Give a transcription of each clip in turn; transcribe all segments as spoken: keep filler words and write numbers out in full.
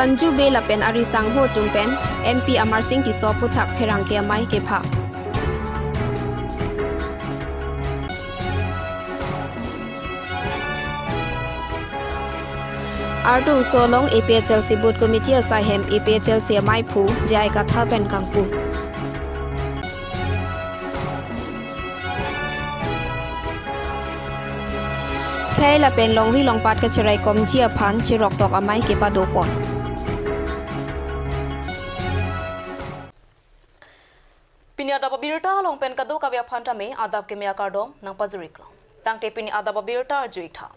Sanju Bey lapen ari sangho atum pen M P Amarsing Tisso aphuthak pherangke amei kepha. Artu Hungso along A P H L C Booth Committee asai hem A P H L C amei phu J I Kathar pen kangpu. Khei lapen longri longpat kacheraikomji aphan cheroktok amei kepadopon. Pini adap abirta along pen kadokave aphan tame adap keme akardom nangpajiriklo. Tangte pini adap abirta arjuitha.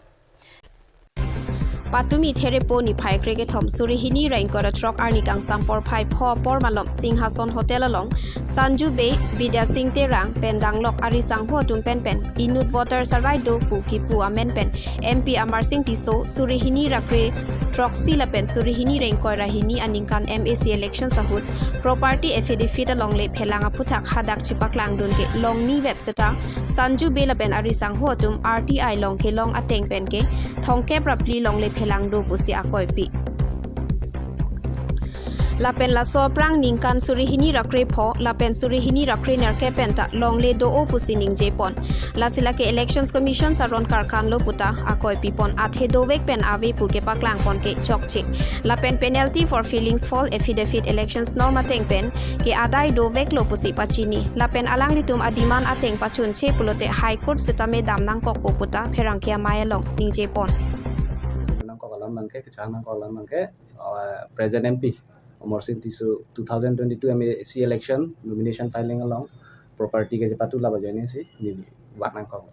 Patumi Therepo niphai krekethom suri hini ra ingkoi ra throk arni kangsam porphai pho apor malom Singhason Hotel along Sanju Bey, Bidya Sing Terang pen danglok ari sangho atum pen pen inut voters arai do pu kipu amen pen M P Amarsing Tisso suri hini ra kre throksi lapen suri hini ra ingkoi ra hini aningkan M A C elections ahut property affidavit alongle phelang aphuthak hadak chepaklangdun ke longnivet seta Sanju Bey lapen ari sangho atum R T I along kelong ateng pen ke thomkep ra phli longle phelang do pusi akoipi. Lapen laso aphrang ningkan suri hini ra krepho lapen suri hini ra krenerkep pen ta longle do-o pusi ningjepon. Lasi lake Elections Commission aron karkanlo puta akoipipon, athe dovek pen ave pu kepaklangpon ke chokche. Lapen penalty for filing false affidavit elections norm ateng pen ke adai doveklo pusi pachini. Lapen alanglitum ademand ateng pachunche pulote High Court setame dam nangkokpo puta pherangke amei along ningjepon. Nangkok alam abangke, kechang nangkok alam abangke, uh, present M P Amarsing Tisso two thousand twenty-two M A C election nomination filing along property kachepatula ajoine si neli vak nangkok.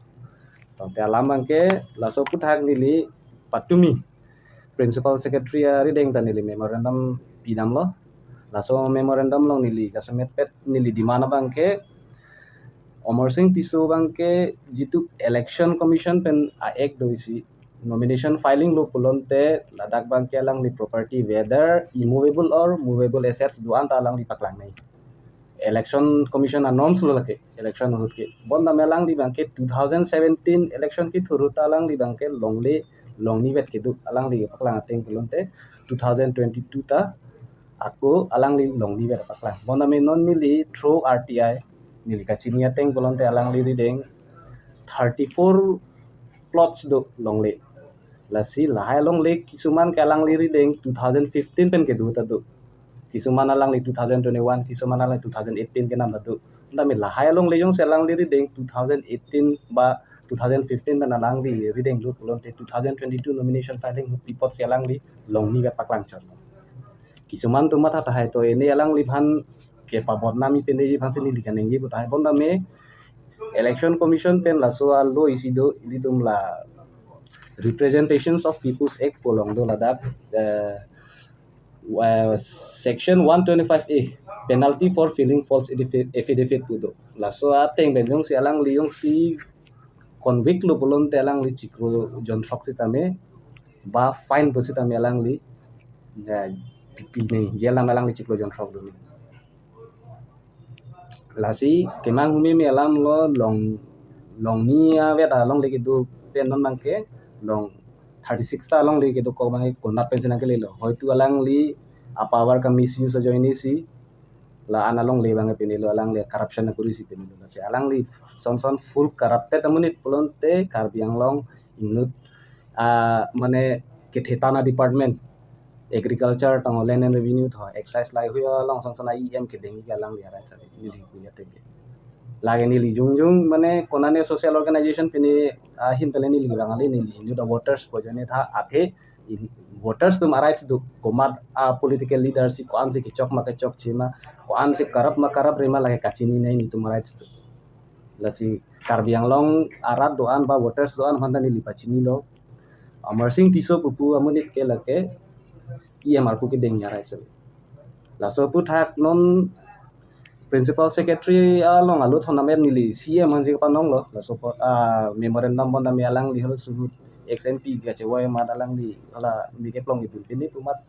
Tangte alam abangke laso aphuthak neli patumi Principal Secretary arideng ta neli memorandum pidamlo. Laso memorandum along neli jasemet pet neli demand abangke Amarsing Tisso abangke jitu Election Commission pen a-act do isi nomination filing lo pulote ladak abangke alangli property whether immovable or movable assets do-an ta alangli paklang nangji. Election Commission a-norms lo lake election ahut ke. Bonta me alangli abangke two thousand seventeen election kethur ahut ta alangli abangke longle longnivet kedo alangli paklang ateng pulote two thousand twenty-two ta ako alangli longnivet paklang. Bonta me non neli through R T I neli kachini ateng pulote alangli arideng thirty-four plots do longle. Lasi lahai longle kisuman ke alangli arideng two thousand fifteen pen kedo ta do. Kisuman alangli two thousand twenty-one, kisuman alangli two thousand eighteen kenam ta do. Bonta me lahai longle jongsi alangli arideng two thousand eighteen ba two thousand fifteen pen alangli arideng do pulote two thousand twenty-two nomination filing ahut pi apotsi alangli longnivet paklang chotlo. Kisuman atum matha tahai to, ene alangliphan kepabodnam-i pen de aphansi neli kaningje pu tahai. Bonta me Election Commission pen laso a-law isi do, ilitum la Representations of People's Act pu along do ladak, eh, eh, section one twenty-five A, penalty for filing false affi-, affidavit pu do. Laso ateng pen jongsi alangli jongsi convict lo pulote alangli chiklo jon throk sitame ba fine pusitame alangli, eh, pi, pi nangji alam alangli chiklo jon throk do nangji. Lasi kemang humeme alam lo long, longni avet alongle kedo pen non abangke long thirty-six ta alongle kedokok abangke konat pensi nangkelelo. Hoitu alangli a-power ka-misuse ajoine si la-an alongle abangke pinelo, alangli corruption akuri si pinelo. Lasi alangli son son full corrupted amonit pulote Karbi Anglong inut, ah, mane kethe tana department, agriculture tangho, land and revenue tho, excise lahai along son son a-E M kedengji ke alangli arai chari neli puya teke. Lake neli jongjong mane konane social organization pini, ah, ahin pele neli kelang kali, neli inut a-voters pu ajoine tha, athe in-, voters atum a-rights do, komat a-political leader si ko-ansi kechok ma kechokche ma, ko-ansi corrupt ma corrupt re ma lake kachinine nelitum a-rights do. Lasi Karbi Anglong arat do-an ba voters do-an aphanta neli pachinilo. Amarsing Tisso pupu amonit ke lake E M arpu kedengji arai chari. Laso aphuthak non Principal Secretary along aluthon amen neli C M ansi kepanonglo. Laso apot, ah, memorandum bonta me alangli holo suhut ex M P kachevoi amat alangli hala me keplong idun pini pu amat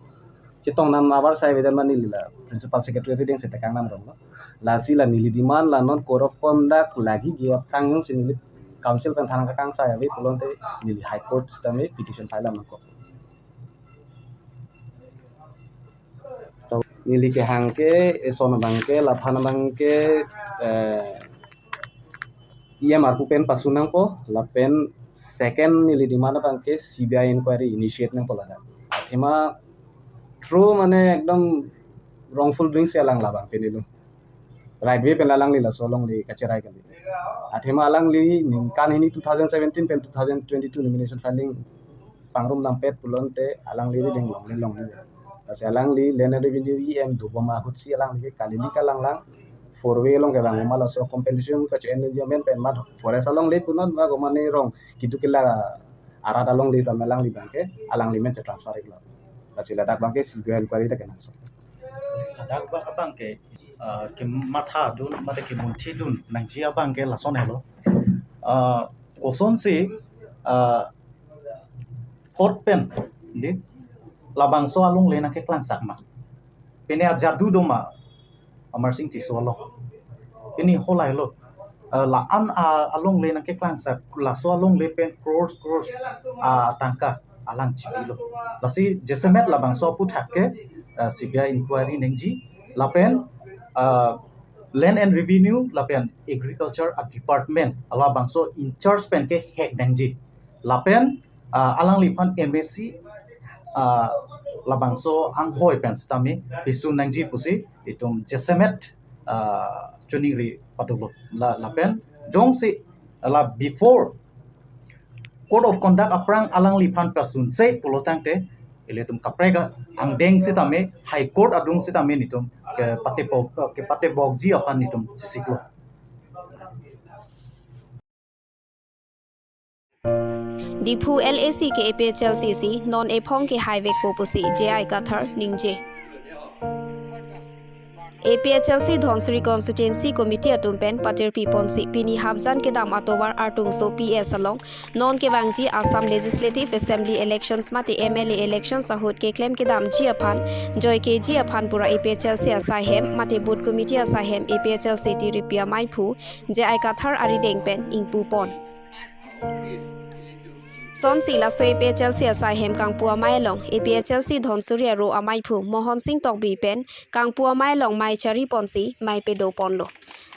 chetong nam abar sai vedan ma neli la Principal Secretary arideng si tekang nam rong lo. Lasi la neli demand la non code of conduct lagiji aphrang jongsi neli council pen than kakangsai ave pulote neli High Court sitame petition file nangkok. Neli kehang ke, eson abang ke, laphan abang ke, eh, E M arpu pen pasu nangpo, lapen second neli demand abang ke C B I inquiry initiate nangpo ladak. Athema true mane ekdom wrongful doing si alang labang pen ilo. Right way pen alangli laso alongle kacherai kali. Athema alangli ningkan hini two thousand seventeen pen two thousand twenty-two nomination filing pangrum dampet pulote alangli ri ding longle longle. Lasi alangli Land and Revenue E M dobom ahut si alangli ke kalili kalanglang four way along kevang ma laso compensation kache-en amen pen mat forest alongle punon ma gomane rong kitu kila arat alongle ta alangli abang ke alangli men che transfer iklo. Lasi ladak abang ke C B I inquiry ta kenangsot. Ladak abang abang ke, ah, kematha dun, mate kemunthi dun nangji abang ke lason helo. Ah, kosonsi, ah, fourth pen, di, labangso alongle nangkeklangsak ma. Pine ajadu do ma, Amarsing Tisso along. Pine holailo. Ah, la-an, ah, alongle nangkeklangsak, laso alongle pen crores, crores, ah, tangka alang chipilo. Lasi jasemet labangso aphuthak ke, ah, C B I inquiry nangji, lapen, ah, Land and Revenue, lapen Agriculture a department, labangso in charge pen ke hek nangji. Lapen, ah, alangliphan M A C, ah, labangso anghoi pen sitame pisun nangji pusi itum jasemet, ah, choningri padolo. La, lapen jongsi la before Code of Conduct aphrang alangliphan pasunse pulo tangte ilitum kaprek angdeng sitame High Court adung sitame nitum kepate bok, kepate bokji aphan nitum chesiklo. Diphu L A C ke A P H L C si non ephong kehai vekpo pusi J I Kathar ningje. A P H L C Dhansiri Constituency Committee atum pen patirpi ponsi pini hapjan kedam atovar Artungso P S along non kevangji Assam Legislative Assembly elections mate M L A elections ahut keklem kedamji aphan joike ji aphan pura A P H L C asai hem mate Booth Committee asai hem A P H L C tiripi amaiphu J I Kathar arideng pen ingpu pon. Sonsi laso A P H L C asai hem kangpu amei along A P H L C Dhansiri aro amaiphu Mohon Sing Tokbi pen kangpu amei along mei chari ponsi mei pedo ponlo.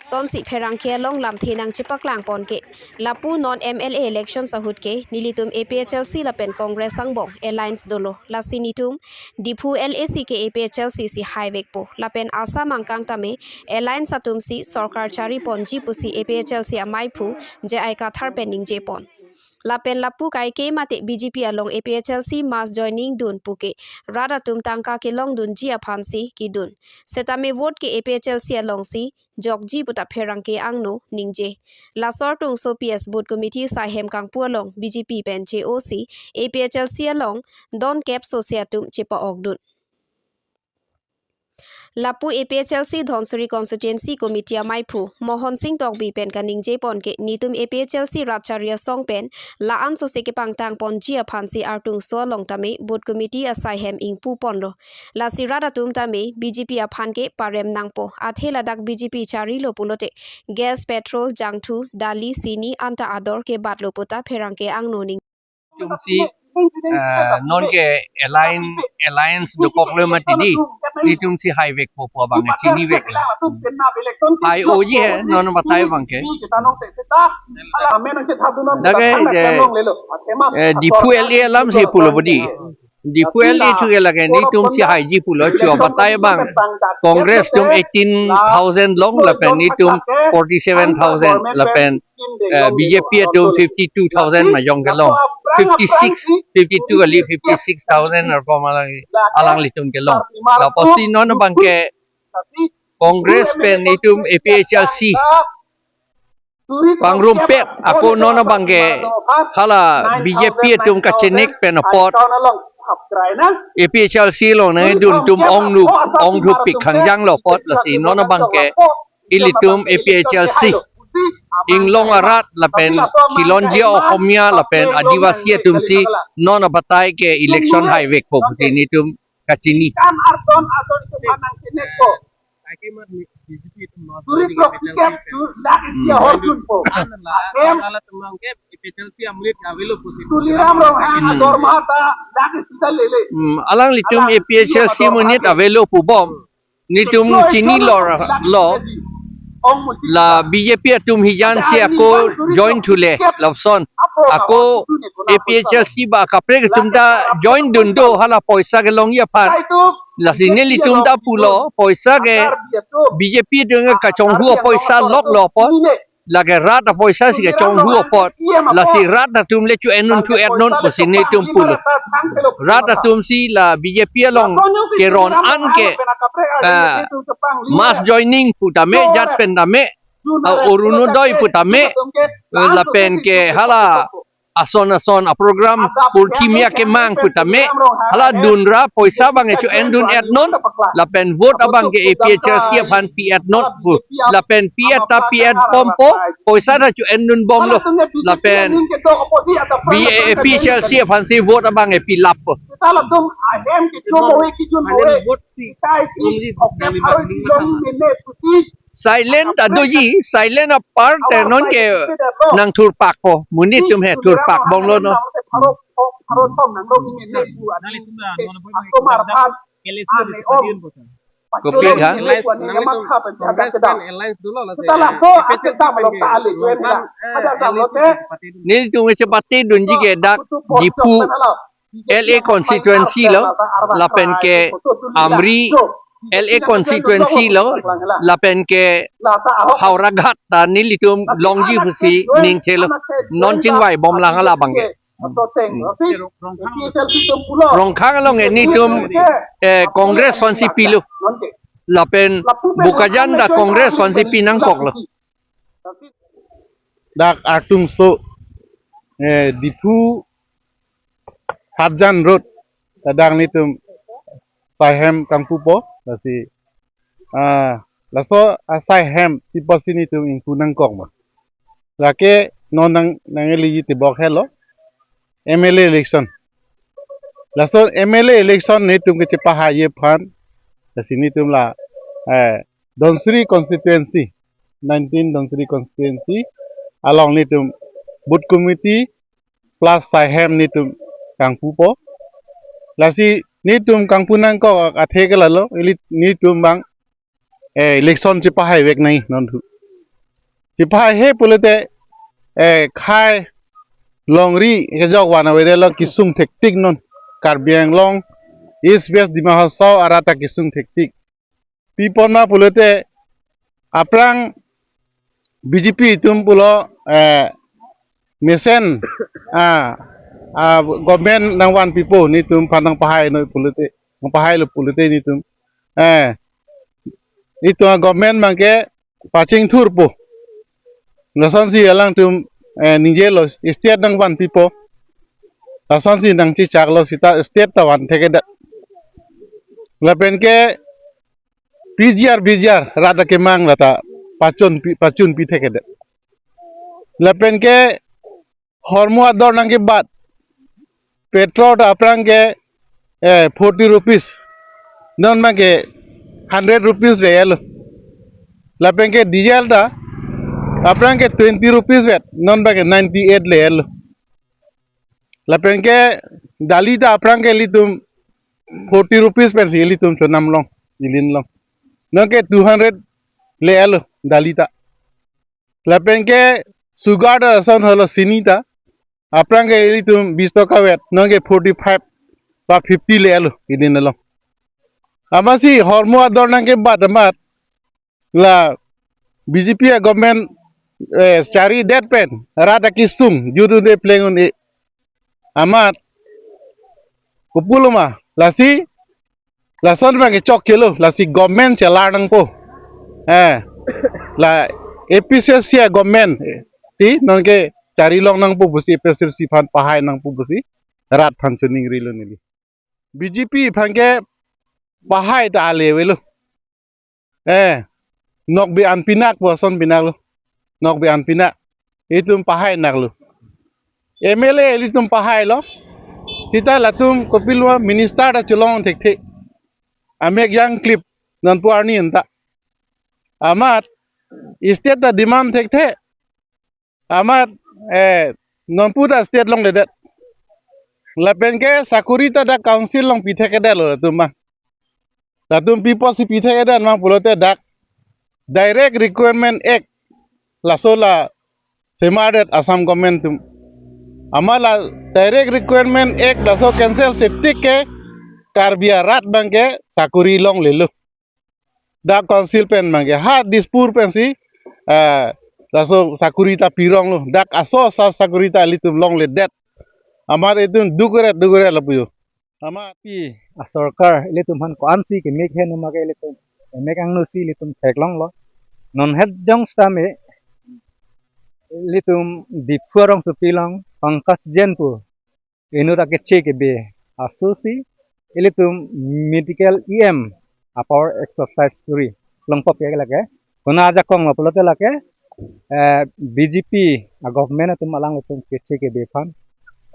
Sonsi pherangke along lamthe nangchepaklang pon ke lapu non M L A elections ahut ke nelitum A P H L C lapen Congress angbong alliance dolo. Lasi nitum Diphu L A C ke A P H L C si hai vekpo. Lapen Assam angkang tame alliance atum si sorkar chari ponji pusi A P H L C amaiphu J I Kathar pen ningje pon. Lapen lapu kaike mate B J P along A P H L C mass joining dun puke rat atum tangka kelong dunji aphan si kedun. Setame vote ke A P H L C along si jokji puta pherangke angno ningje. Laso Artungso P S Booth Committee asai hem kangpu along B J P pen che-o si A P H L C along don kep sose atum chepa-ok dun. Lapu A P H L C Dhansiri Constituency Committee amaiphu Mohon Sing Tokbi pen kaningje pon ke nitum A P H L C rat chari asong pen la-an sose kepangtang ponji aphan si Artungso along tame Booth Committee asai hem ingpu ponlo. Lasi rat atum tame B J P aphan ke parem nangpo. Athe ladak B J P charilo pulote gas, petrol, jangthu, dali, sini anta ador kebatlo puta pherangke angno ning. Itum si, eh, non ke alliance, alliance dokoklo mati di, itum si hai vekpo pu abang chinivek. Hai oji he, non batai abang ke. Lake je, eh, Diphu L A alam si pulo bodi. Diphu L A thu ke lake nitum si haiji pulo, cho batai abang. Congress atum eighteen thousand long, lapen nitum forty-seven thousand, lapen, eh, B J P atum fifty-two thousand majong kelong. Fifty-six, fifty-two kali, fifty-six thousand arpam alang, alanglitum kelong. Lapusi non abang ke Congress pen nitum A P H L C pangrumpet, ako non abang ke hala B J P atum kachenek pen apot A P H L C along nangdun atum ongnu, ongthupik khangjanglo apot, lasi non abang ke ilitum A P H L C inglong arat lapen khilonjia Ohomia lapen Adivasi atum si non abatai ke election hai vekpo pusi nitum kachini. Hmm. Hmm, alanglitum A P H L C monit avelo pubom. Netum chinilo, la B J P atum hijan si ako join thule lapuson. Ako A P H L C ba kaprek atum ta join dun do hala poisa kelongji aphan. Lasi nelitum ta pulo poisa ke B J P atum kachonghu poisa loklo apot. Lake rat apoisa si kachonghu apot. Lasi rat atum le chu-en un thu-et non pusi netum pulo. Rat atum si la B J P along keron an ke, ah, mass joining pu tame, jat pen tame, ah, Orunodoi pu tame, eh, lapen ke hala ason ason aprogram purthimia kemang pu tame, hala dunra poisa abang ke chu-en dun-et non, lapen vote abang ke A P H L C aphan pi-et non pu, lapen pi-et ta pi-et bompo, poisa ta chu-en dun bomlo, lapen B A P H L C aphan si vote abang ke pilap po. Silent ta doji, silent apar te non ke nangthurpak po, monit atum he thurpak bomlo non. Kopi ha? Nelitum kechepate dunji ke dak Diphu L A constituency lo, lapen ke Amri L A constituency lo, lapen ke Howraghat ta nelitum longji pusi ningthelo, non chingvai bomlang hala abang ke. Rongkhang along ke netum, eh, Congress aphan si pilo, lapen Bokajan ta Congress aphan si pinangkoklo. Dak artungso, eh, Diphu Hatjan Road ta dak netum saihem kangpupo, lasi, ah, laso asaihem si pusi netum ingpu nangkok ma. Lake non nang, nang-eliji tibok helo M L A election. Laso M L A election netum kechepahai aphan, lasi netum la, eh, Dhansiri constituency, nineteen Dhansiri constituency along netum booth committee plus saihem netum kangpupo. Lasi netum kangpu nangkok athe ke lalo, ili netum abang, eh, election chepahai vek nai non thu. Chepahai he pulote, eh, khei longri kejok van avedetlo, kesung thektik non. Karbi Anglong, East West Dima Hasao arat ta kesung thektik. Pi apot ma pulote aphrang B J P atum pulo, eh, mesen, ah, ah, government nangvanpipo, netum aphan nangpahai noi pulote, nangpahailo pulote netum, eh, netum a-government abang ke pachingthurpo. Lasonsi alangtum, eh, ningjelo, state nangvanpipo. Lasonsi nangchechaklo seta state ta van thekedet. Lapen ke P G R, V G R, rat akemang lata pachun pi, pachun pi thekedet. Lapen ke hormu ador nangkebat petrol ta aphrang ke, eh, forty rupees, non abang ke hundred rupees le-etlo. Lapen ke diesel ta aphrang ke twenty rupees vet, non abang ke ninety-eight le-etlo. Lapen ke dali ta aphrang ke ilitum forty rupees pensi ilitum chonam long, ilin long. Non ke two hundred le-etlo dali ta. Lapen ke sugar ta ason helo, chini ta aphrang ke ilitum bis toka vet, non ke forty-five ba fifty le-etlo ilin along. Amatsi hormu ador nangkebat amat la B J P a-government, eh, charidet pen rat akesung jut un-e pleng un-e amat kopulo ma, lasi lason abang ke chokchelo, lasi government chelar nangpo. Eh, la A P H L C a-government, eh, si non ke chari long nangpo pusi, A P H L C aphan pahai nangpo pusi rat aphan choningrilo neli. B J P aphan ke pahai ta ale avelo. Eh, nokbe an pinak pu ason pinaklo. Nokbe an pinak. Itum pahai naklo. M L A ilitum pahailo. Seta latum kopilo ma minister ta chelong thekthe. Amek jangklip nonpu arni anta. Amat state ta demand thekthe. Amat, eh, nonpu ta state longledet. Lapen ke sakori ta dak council along pi thekthedetlo latum ma. Latum pi apotsi pithek-edet ma pulote dak Direct Recruitment Act laso la semardet Assam government atum. Amat la Direct Recruitment Act laso cancel setik ke Karbi arat abangke sakuri longlelo. Dak council pen abangke ha Dispur pensi, eh, laso sakuri ta pironglo. Dak aso sa sakuri ta ilitum longledet. Amat itum duk-eret duk-eret lapu jo. Amat pi asorkar ilitum aphan ko-ansi kemek henuma ke ilitum emek angno si ilitum theklonglo. Non het jong sitame ilitum Diphu arongsopi along Pankaj Jain pu inut akeche kebe aso si ilitum medical E M a-power exercise kuri longpop ke lake. Konat ajakong lo pulote lake, eh, B J P a-government atum alanglitum keche kebe aphan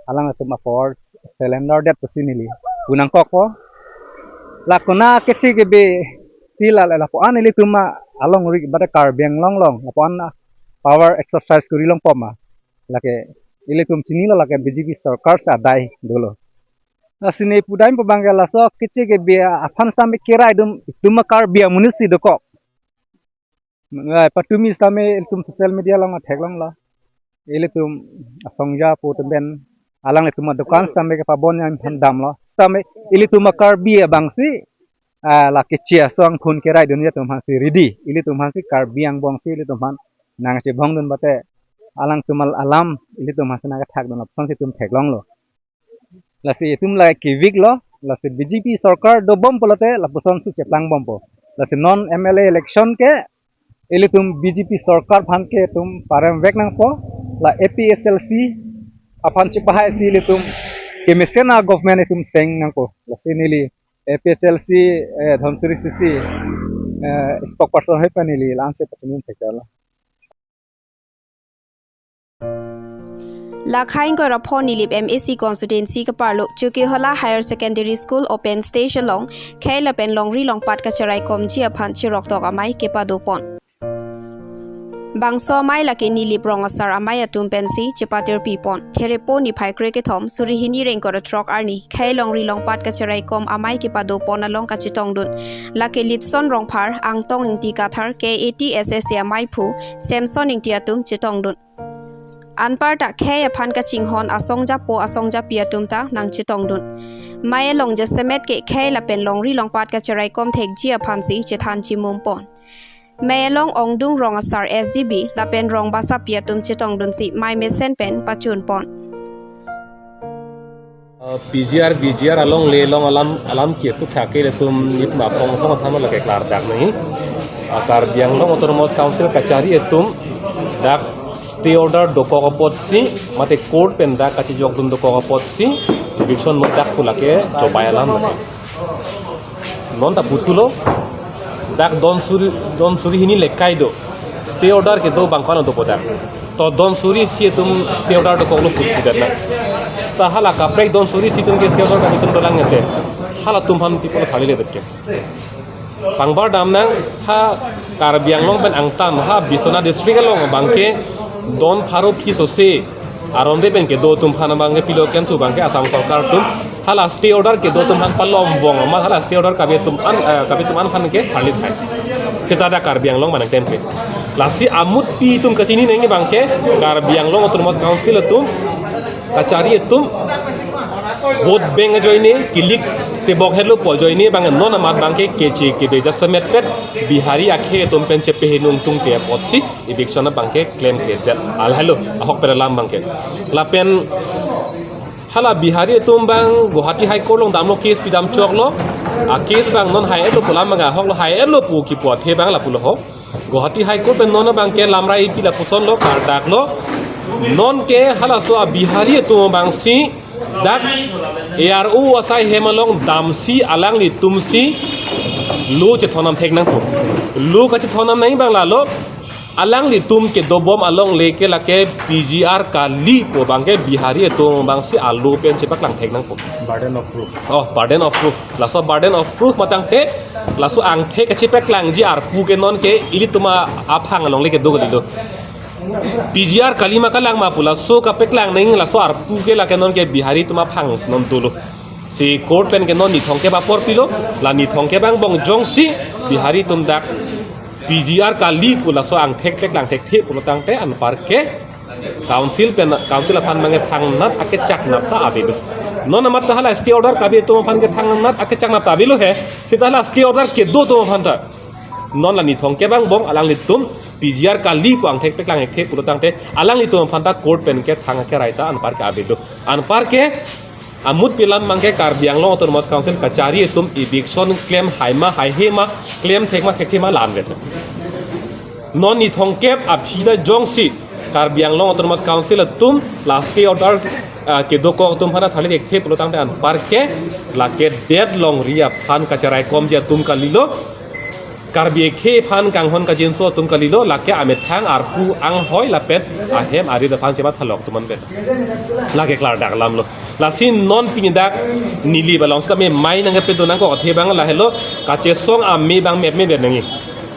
alanglitum a-power surrender det pusi neli pu nangkokpo. La konat keche kebe si la lapu-an ilitum ma alongri bade Karbi Anglong along lapu-an power exercise kuri longpop ma, lake ilitum chinilo lake B J P sorkar si adai dolo. Lasi ne pudam pu abangke laso keche kebe aphan sitame kerai dun itum ma Karbi amonit si dokok. Ngai patumi sitame ilitum social media along theklonglo. Ilitum asongja pu atum pen alanglitum adukan sitame kepabon yang aphan damlo. Sitame ilitum a-Karbi abangsi, ah, la keche aso angphun kerai dunji atum aphansi ready. Ilitum aphansi Karbi angbong si ilitum aphan nangchebong dun bate alangtum al-, alam ilitum aphansi nangkethak dun lapuson si itum theklonglo. Lasi itum la kevik lo, lasi B J P sorkar dobom pulote lapuson si cheplangbompo. Lasi non M L A election ke ilitum B J P sorkar aphan ke itum paremvek nangpo, la A P H L C aphan chepahai si ilitum kemesen a-government itum seng nangpo. Lasi neli A P H L C, eh, Dhansiri C C, eh, spokesperson hai pen neli la-ansi pachini theklo. Lakhai ingkoi ra pho Nilip M A C constituency keparlo Chokihola Higher Secondary School open stage along khei lapen longri longpat kachiraikomji aphan chiroktok amei kepadopon. Bangso amei lake Nilip rong asar amei atum pensi chepatirpipon. Therepo niphai krekethom suri hini ra ingkoi ra throk arni khei longri longpat kachiraikom amei kepadopon along kachetongdun lake Litson Rongphar, Angtong Ingti Kathar, K A T S S A ameiphu Samson Ingti atum chetongdun. Anparta khei aphan kachinghon asongjapo asongjapi atum ta nangchetongdun. Mei along jasemet ke khei lapen longri longpat kachiraikom thekji aphansi chethan chimumpon. Mei along ongdung rong asar S G B lapen rong basapi atum chetongdunsi mei mesen pen pachunpon. Uh, P G R, V G R alongle along alam, alam ke pu thake ilitum nit ma phong phong than lake klardak nangji. Uh, Karbi Anglong Autonomous Council kachari atum dak stay order dokok apotsi, mate court pen dak kachijokdun dokok apotsi, eviction nodak pu lake chobai alam lake. Non ta puthulo, dak don suri, don suri hini lekai do. Stay order kedo bang ko-an dopo dak. To don suri isi atum stay order dokoklo put tidak na. Ta hala kaprek don suri isi atum ke stay order kami atum dolang ete. Halatum aphan people kali le dak ke. Pangbar dam nang ha Karbi Anglong pen angtan ha Biswanath district along abangke don pharo phi sose aron de pen kedo atum aphan abangke pilo klemthu abangke Assam sorkar atum hala stay order kedo atum aphan palom vong amat hala stay order kabi atum an, eh, kabi atum an aphan ke harlit hai. Seta dak Karbi Anglong manang tempe. Lasi amutpi atum kachini nangji abangke Karbi Anglong Autonomous Council atum kachari atum vote bank ajoine kilik tebok helo pu ajoine abang non amat abangke keche kebe jasemet pet Bihari akhei atum pen chepehenung tungte apotsi eviction abangke klemkledet. Al helo ahok pen alam abangke. Lapen hala Bihari atum abang Guwahati High Court along damlo case pi dam choklo. A case abang non hai-etlo pu alam abang ahoklo hai-etlo pu kipu athe abang lapulo ho. Guwahati High Court pen non abangke lamra ipi lapuson lo kardaklo. Non ke halaso a Bihari atum abangsi dak A R O asai hem along damsi alanglitumsi lo chethonam thek nangpo. Lo kachethonam nangji abang lalo alanglitum kedobom alongle ke lake P G R kali pu abangke Bihari atum abangsi alo pen chepaklang thek nangpo. Burden of proof. Oh, burden of proof. Laso burden of proof matangte laso angthek kachepaklangji arpu ke non ke ilitum aphang alongle kedo kalilo. P G R kali ma kalang ma pu laso kapaklang nangji laso arpu ke lake non ke Bihari atum aphang non dolo. Si court pen ke non nithong kep apor pilo, la nithong kep angbong jongsi Bihari atum dak P G R kali pu laso angthek thek lang thekthe pulo tangte anparke council pen, council aphan abangke thangnat akechaknap ta avelo. Non amat ta hala stay order kabi atum aphan ke thangnat akechaknap ta avelo he. Seta hala stay order kedo atum aphan ta, non la nithong kep angbong alanglitum P G R kali pu angthek thek lang thekthe pulo tangte alanglitum aphan ta court pen ke thang akerai ta anparke avelo. Anparke amut pi alam abangke Karbi Anglong Autonomous Council kachari atum eviction klem haima haihe ma, klem thek ma thekthe ma la-an vet. Non nithong kep aphi ta jongsi Karbi Anglong Autonomous Council atum la stay order, ah, kedokok atum aphan ta thali thekthe pulo tangte anparke lake det longri aphan kacherai komji atum kalilo, Karbi akhei aphan kanghon kangjinso atum kalilo, lake amethang arpu anghoi lapen ahem arit aphan chemathalok atum anvet. Lake klardak alam lo. Lasi non pini dak Nilip along sitame mei nangkepedo nangkok athe abang lahelo, kachesong amei abang mepmedet nangji.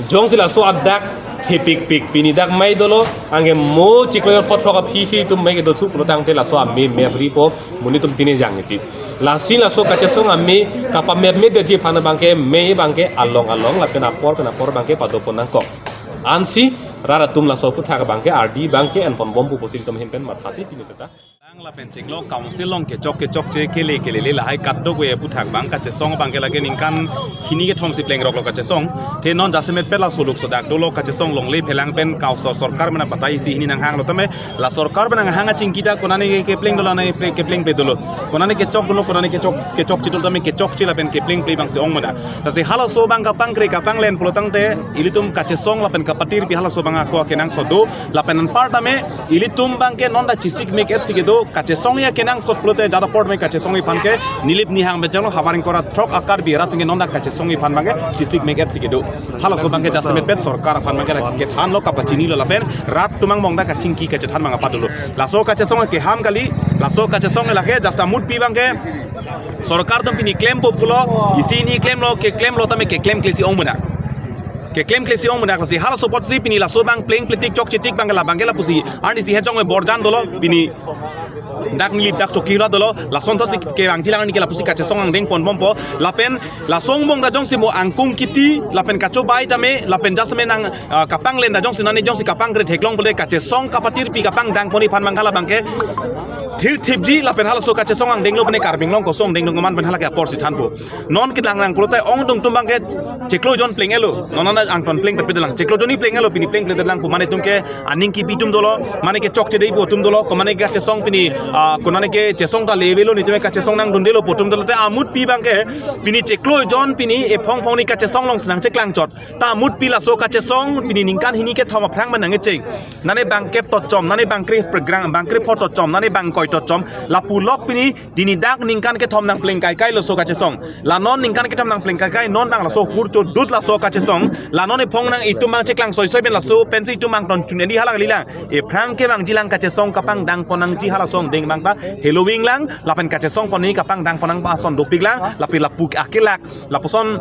Jongsi laso adak thepikpik pini dak mei dolo, anke mo chiklo jon phot throk aphi si itum mei kedo thu pulo tangte laso amei mepripo, monit atum tine jang niti. Lasi laso kachesong amei kapamepmedetji aphan abangke mei abangke along along lapen apor pen apor abangke padopon nangkok. Ansi rat atum laso aphuthak abangke ardi abangke enponbom pu pusi itum ahin pen mathasi pini teta. Lang lapen chiklo council along kechok kechokche kele kelele lahai kadokave aphuthak abang kachesong abangke lake ningkan hini kethom si plengroklo kachesong. The non jasemet pen laso luk sodak dolo kachesong longle phelang pen kau so sorkar mena batai isi hini nanghanglo tame la sorkar pen nanghang achingki ta konane ke kepleng dolo nai ple keplengple dolo. Konane kechok dolo, konane kechok kechokche dolo tame kechokche lapen keplengple abangsi ong mena. Lasi halaso abang kapangkre kapanglen pulo tangte ilitum kachesong lapen kapatirpi halaso abang ako akenangsot do lapen anpar tame ilitum abangke non dak chisik mek et si kedo kachesong ya kenangsot pulote jada apor me kachesong aphan ke Nilip nihang bejang lo havar ingkoi ra throk a Karbi rat atum ke non dak kachesong aphan abangke chisik mek et si kedo. Halaso abangke jasemet pen sorkar aphan abangke dak kethanlo kapachinilo lapen rat atum angbong dak kachingki kachethan abang apa dolo. Laso kachesong keham kali, laso kachesong lake jasa mut pi abangke sorkar atum pini klempo pulo, isi hini klemlo, keklemlo tame keklemkle si ong mena. Keklemkle si ong mena lasi halaso apotsi pini laso abang plengpletik chokchetik abangke la abangke lapusi arnisi hejong me borjan dolo pini dak Nilip dak choki ra dolo, lason thotsi kevangji lang arni ke lapusi kachesong angdeng ponbompo lapen laso angbong dak jongsi mo angkung kiti lapen kachobai tame lapen jasemet nang, ah, kapanglen dak jongsi nane jongsi kapangkre theklong pulote kachesong kapatirpi kapangdang pon aphan abangke la abangke thirthipji lapen halaso kachesong angdenglo pene Karbi Anglong kosong dengdong man pen halake apor si thanpo. Non kelang nang pulote ongdung atum abangke chiklo jon pleng-etlo. Non non angton plengpledet lang. Chiklo jon ni pleng-etlo pini plengpledet lang pu mane atum ke aning kipi atum dolo. Mane kechokche dei pu atum dolo. Ko mane kachesong pini, ah, konane kechesong ta levelo nitum kachesong nangdundelo pu atum dolo te amut pi abangke pini chiklo jon pini ephong phong ni kachesong alongsi nangcheklangchot. Ta amut pi laso kachesong pini ningkan hini kethom aphrang man nangcheng. Nane bangkep tochom, nane bangkre pregrang, bangkre pho tochom, nane bangkoi tochom. Lapu lok pini dini dak ningkan kethom nangpleng kaikai laso kachesong. La non ningkan kethom nangpleng kaikai non abang laso hur chodut laso kachesong. La non ephong nang itum abang cheklang soisoi pen laso pensi itum angton chun-edi halang lilang. Ephrang kevangji lang kachesong kapangdang pon nangji halaso angdeng abang ta heloving lang lapen kachesong pon ni kapangdang pon nang ason dopik lang lapen lapu akelak lapuson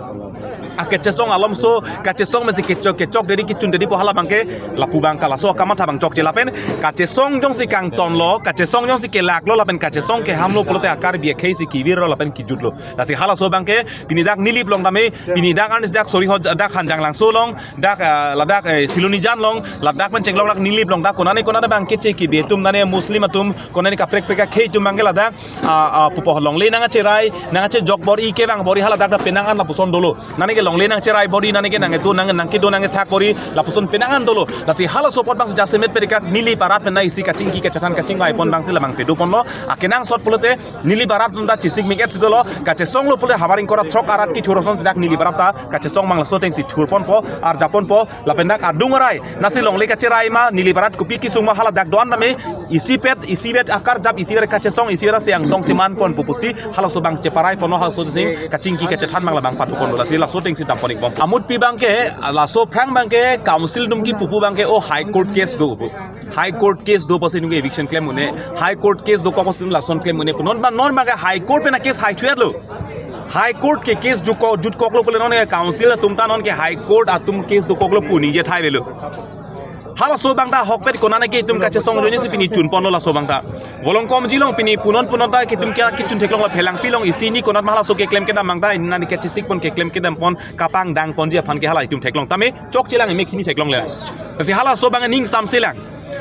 akechesong alomso kachesong mesi kechok kechok deri kechun deri po hala abangke lapu abang kalaso kamatha abang chokche lapen kachesong jongsi kangtonlo kachesong jongsi kelaklo lapen kachesong kehamlo pulote a Karbi akhei si kevirlo lapen kejutlo. Lasi halaso abangke pini dak Nilip along tame pini dak arnisi dak Soriho dak Hanjanglangso along dak, ah, ladak, eh, Silonijan along ladak pen chenglok dak Nilip along dak konane konane abang keche kebi atum nane Muslim atum konane kaprek prek akhei atum abangke ladak, ah, ah, pupo longle nangcherai nangchejok bor-i kevang bor-i haladak dak penang an lapuson dolo. Nane ke longle nangcherai bor-i nane ke nangkedo nang nangkedo nangkethak bor-i lapuson penang an dolo. Lasi halaso apot abang jasemet pen dak Nilip arat pen na isi kachingki kachethan kachingvai pon abangsi labang pedo ponlo. Akenangsot pulote Nilip arat atum ta chisik mek et si dolo, kachesonglo pulote havar ingkoi ra throk arat kethur ason dak Nilip arat ta kachesong abang laso atengsi thurponpo, arjapponpo, lapen dak adung arai, nasi longle kacherai ma, Nilip arat kopi kesung ma haladak do-an tame, isipet, isipet akarjap, isipet kachesong, isipet asi angdong si manponpo pusi, halaso abang cheparai ponlo halaso atengsi, kachingki kachethan abang labang patuponlo, lasi laso atengsi dampon-ikbom. Amut pi abangke, laso aphrang abangke, council atum kepu pu abangke, o High Court case do pu. High Court case do pusi nungke eviction klem un-e. High Court case dokok pusi lason klem un-e. Non ba non ba ke High Court pen a case hai thuetlo. High Court ke case jutkok jutkoklo pule non ke council atum ta non ke High Court atum case dokoklo pu ningje thai avelo. Halaso abang ta ahokpet konane ke itum kachesong ajoine si pini chunponlo laso abang ta. Volongkom jilong pini punon punon ta ke itum ke kechun theklonglo phelangpi along isi hini konat ma halaso keklem kedam abang ta nani kachesik pon keklem kedam pon kapangdang ponji aphan ke hala itum theklong tame chokchelang emek hini theklongle. Lasi halaso abang ning samselang.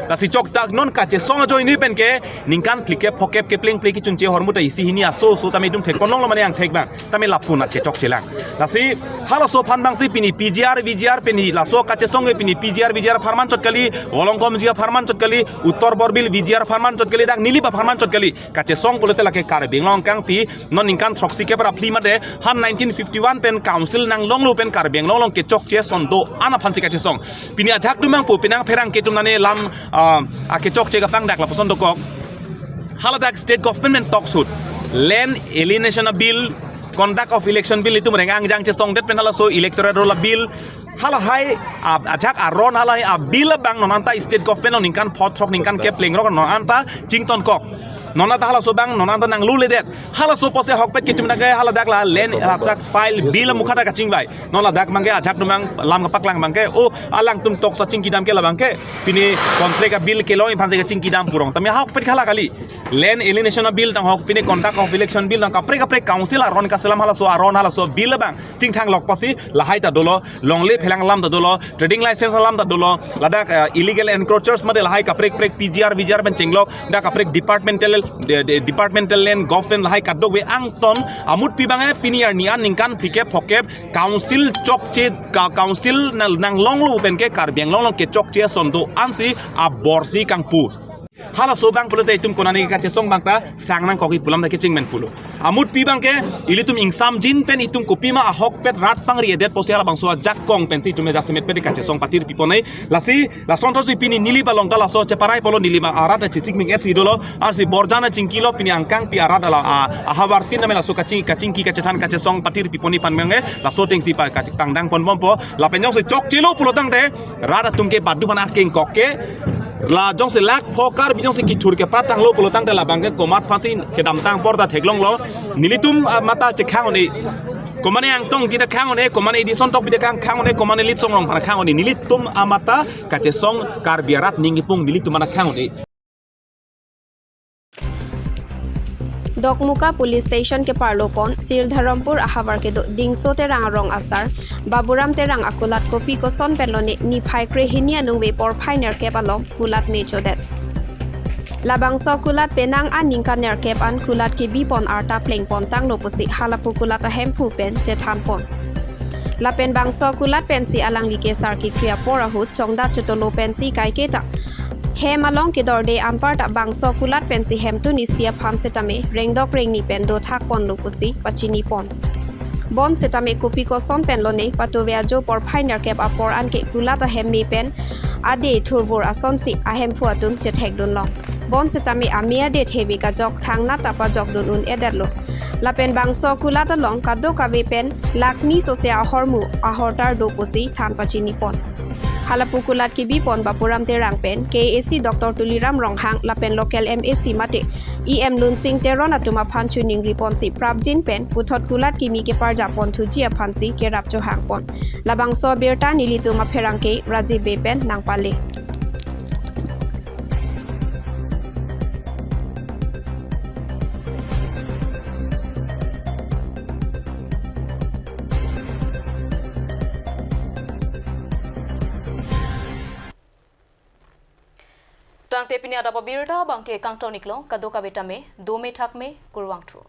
Lasi choktak non kachesong ajoine pen ke ningkan phlikep phokep kepleng ple kechunche ahormu ta isi hini aso so tame itum thekponlonglo mane angthek abang. Tame lapu-an ke chokchelang. Lasi halaso aphan abang si pini P G R, V G R pini laso kachesong ke pini P G R, V G R apharman chot kali, Volongkom G apharman chot kali, Uttor Borbil V G R apharman chot kali, dak Nilip apharman chot kali. Kachesong pulote lake Karbi Anglong kangpi, non ningkan throksi kep ra phli mate, han nineteen fifty-one pen council nanglonglo pen Karbi Anglong along kechokche ason do-an aphan si kachesong. Pini ajahak atum abang pu, penang pherangke atum nane lam, ah, akechokche kapangdak lapuson dokok. Haladak state government pen talks ahut. Land alienation a bill, conduct of election bill itum reng angjang chesongdet pen halaso electoral roll a bill. Halahai a, ajahak aron halahai a bill abang non anta state government along ningkan phongo throk ningkan kep plengrok non anta chingtonkok. Non anta halaso abang non anta nangluledet. Halaso apotsi ahokpet ke itum nangke haladak la land haladak file bill mukha ta kachingvai. Non ladak abang ke ajahak atum abang lam kapaklang abang ke, o alangtum talks achingkidam ke labang ke pini contract a bill kelong aphan si kachingkidam pu rong. Tame ahokpet ke hala kali. Land alienation a bill tang ahok pini conduct of election bill tang kaprek kaprek council aron kaselam halaso aron halaso bill abang chingthanglok apotsi lahai ta dolo, longle phelang alam ta dolo, trading license alam ta dolo, ladak, eh, illegal encroachers mate lahai kaprek kaprek P G R, V G R pen chenglok, dak kaprek departmental, de, de, departmental land, government lahai kadokave angton, amutpi abang eh, pini arni an ningkan phlikep phokep, council chokche, ka, council na, nanglonglo pen ke Karbi Anglong along kechokche ason do-an si abor si kangpu. Halaso abang pulote itum konane kachesong abang ta sang nangkok pu alam ta kecheng men pulo. Amutpi abang ke ilitum ingsamjin pen itum kopima ahokpet rat pangri-edet apotsi halabangso ajakong pensi itum jasemet pet kachesong patir piponai. Lasi lason thotsi pini Nilip along ta laso cheparai polo Nilip arat ta chesik ming et si dolo. Arsi Borjan achingkilo pini angkangpi arat ala a, ahavartin name laso kaching, kachingki kachethan kachesong patir pipon aphan abang eh, laso atengsi pa, kachepangdang ponbompo. Lapen jongsi chokchelo pulo tangte rat atum ke badu mana kengkok ke. La jongsi lak pho Karbi jongsi kethur keprat tanglo pulo tangte labang ke komat aphansi kedamtang apor ta theklonglo. Nelitum, ah, mate chekhang un-e. Komane Angtong Ingti ta khang un-e, komane Edison Tokbi ta khang, khang un-e, komane Litsong Rongphar khang un-e. Nelitum amate kachesong Karbi arat ning kipung nelitum mate khang un-e. Dokmoka Police Station keparlo pon, Sir Dharampur ahavar kedo Dingso Terang arong asar Baburam Terang akulat kopi koson pen lone niphai krehini aningve porphai nerkep along kulat mechodet. Labangso kulat penang aningkan nerkep an kulat kebi pon arta pleng pon tanglo pusi halapu kulat ahemphu pen chethan pon. Lapen bangso kulat pensi alangli kesar kekri apor ahut chongda chotolo pensi kaiketa hem along kedorde anparta bangso kulat pensi hemtun isi aphan setame rengdok rengni pen dothak ponlo pusi pachini pon. Bonsetame kopi koson pen lone patuve ajo porphai nerkep apor anke kulat ahem me pen ade thurvur asonsi ahemphu atum chethekdunlong. Bonsetame ame ade theve kajok thangnat ta pajokdun un-edetlo. Lapen bangso kulat along kadokave pen lakh ni sose ahormu ahortar do pusi than pachini pon. Halapu kulat kebi pon Bapuram Terang pen K A A C Doctor Tuliram Ronghang lapen local M A C mate E M Lunsing Teron atum aphan choningri ponsi prapjin pen puthot kulat kimi keparja pon thuji aphansi kerap chohang pon. Labangso abirta nelitum apherangke Rajiv Bey pen nangpale. Tangte pini adap abirta abangke kangton-iklo, kadokave tame dome thakme, kurvangthu.